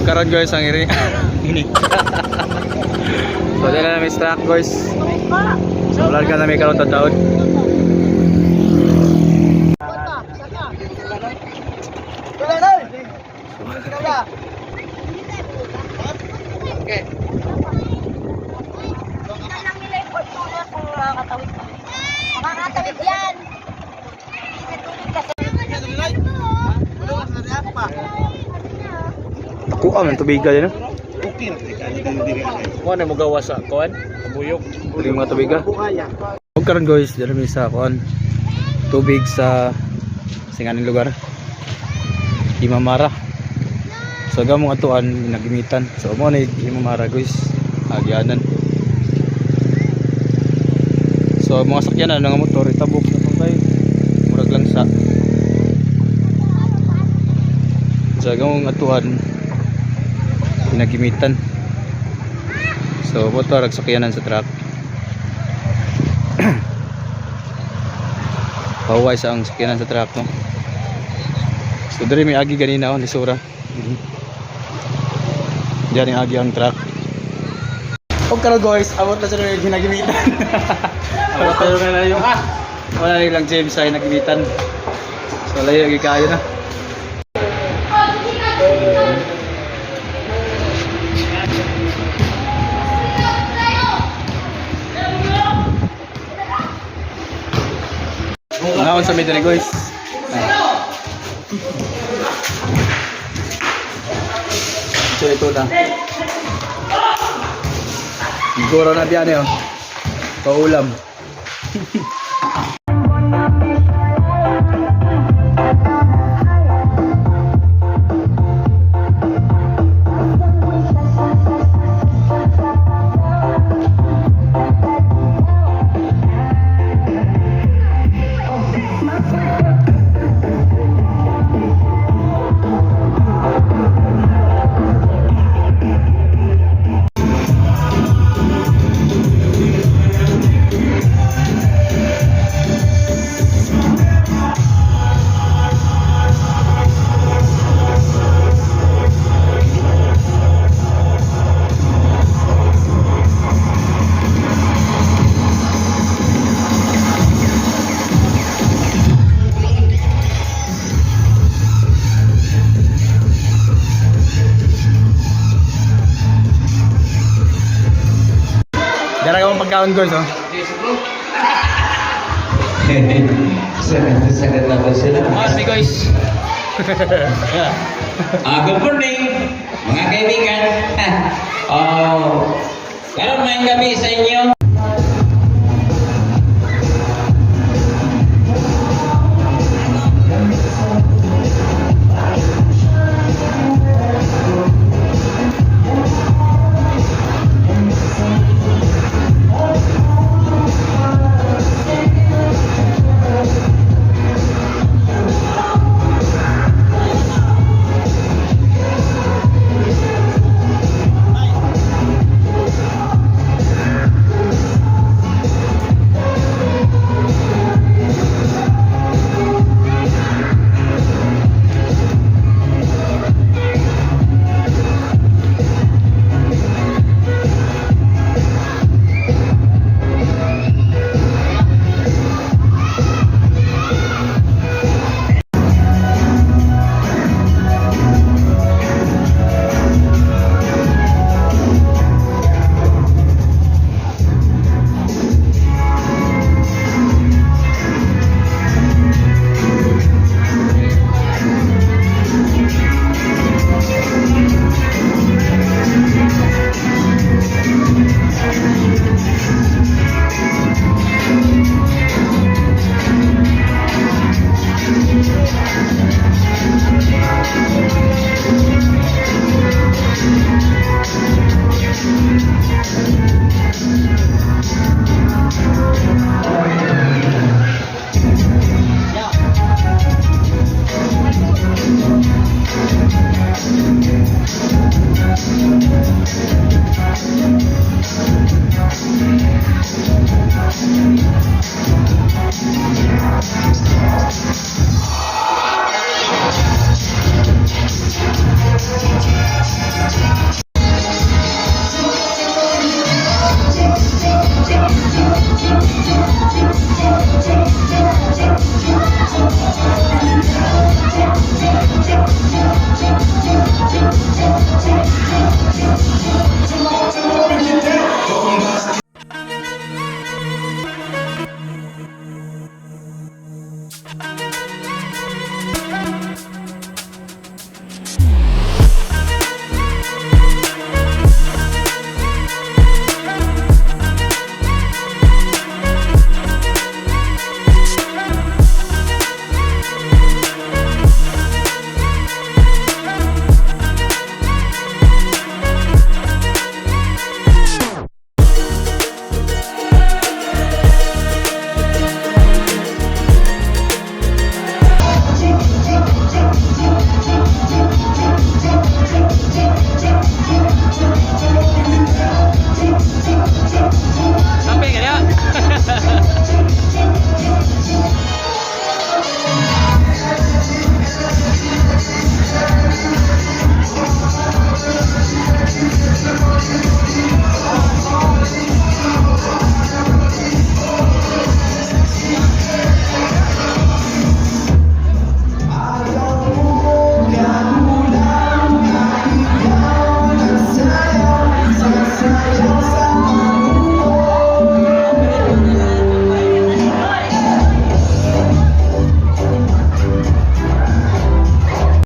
Karon guys, ang iri ini. So dili na mi truck, guys. So larga na mi karon taon. Tingnan lang nila yung Fortuner kung makakatawid pa. Makakatawid yan! May tubig kasi. Kuha man tubig ka no? Mo na mo gawa sa kuan, kabuyok. Uli mga tubig ka. Ug karon guys, dili mi sa kuan tubig sa singaning lugar. Imamara. So gamong atuan nagimitan. So mo ni Imamara, guys. Agyanan. So mga sakyanan nga motor itabok na tong kay murag lang sa. So gamong atuan ginagimitan. So motor ag sakyanan sa truck. Pahuway sa ang sakyanan sa truck, no. So diri may agi ganina, oh, lisura. Diyan yung agi ang truck. Og karon guys, abot na sa rin ginagimitan. Abot na na yung wala na lang James ay nagimitan. So layo gi kayo na. Naon sa diri, guys. So ito na. Siguro na diyan eh, oh. Paulam. Dara ka mong pagkaon, guys, oh. Sagat na ba sila? Mga guys. Good morning, mga kaibigan. Oh, karon may gabi sa inyo.